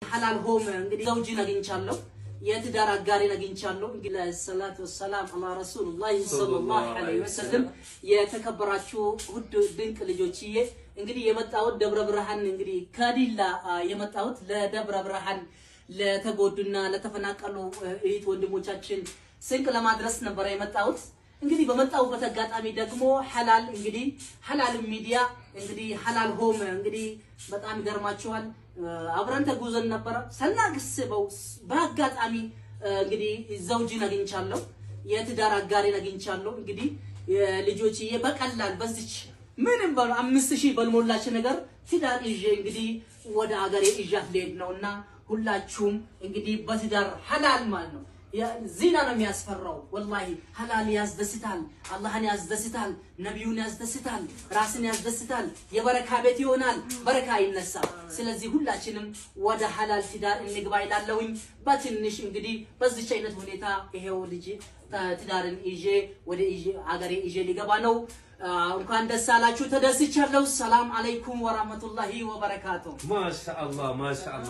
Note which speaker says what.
Speaker 1: ሐላል ሆም እንግዲህ ዘውጅን አግኝቻለሁ። የትዳር አጋሪን አግኝቻለሁ። እንግዲህ الصلاة والسلام على رسول الله صلى الله عليه وسلم። የተከበራችሁ ውድ ድንቅ ልጆችዬ፣ እንግዲህ የመጣሁት ደብረ ብርሃን፣ እንግዲህ ከዲላ የመጣሁት ለደብረ ብርሃን ለተጎዱና ለተፈናቀሉ እህት ወንድሞቻችን ስንቅ ለማድረስ ነበረ የመጣሁት። እንግዲህ በመጣሁበት አጋጣሚ ደግሞ ሐላል እንግዲህ ሐላል ሚዲያ እንግዲህ ሐላል ሆም እንግዲህ በጣም ይገርማችኋል። አብረን ተጉዘን ነበረ። ሳናስበው በአጋጣሚ እንግዲህ ዘውጅን አግኝቻለሁ። የትዳር አጋሪን አግኝቻለሁ። እንግዲህ ልጆችዬ በቀላል በዚች ምንም በሉ 5000 በልሞላች ነገር ትዳር ይዤ እንግዲህ ወደ አገሬ ይዣት ልሄድ ነውና ሁላችሁም እንግዲህ በትዳር ሐላል ማለት ነው። ዚና ነው የሚያስፈራው። ወላሂ ሐላል ያስደስታል፣ አላህን ያስደስታል፣ ነቢዩን ያስደስታል፣ ራስን ያስደስታል። የበረካ ቤት ይሆናል፣ በረካ ይነሳል። ስለዚህ ሁላችንም ወደ ሐላል ትዳር እንግባ ይላለሁኝ። በትንሽ እንግዲህ በዚች አይነት ሁኔታ ይሄው ልጅ ትዳርን ይዤ ወደ አገሬ ይዤ ሊገባ ነው። እንኳን ደስ አላችሁ። ተደስቻለሁ። ሰላም አለይኩም ወራህመቱላሂ ወበረካቱ።
Speaker 2: ማሻአላህ ማሻአላህ።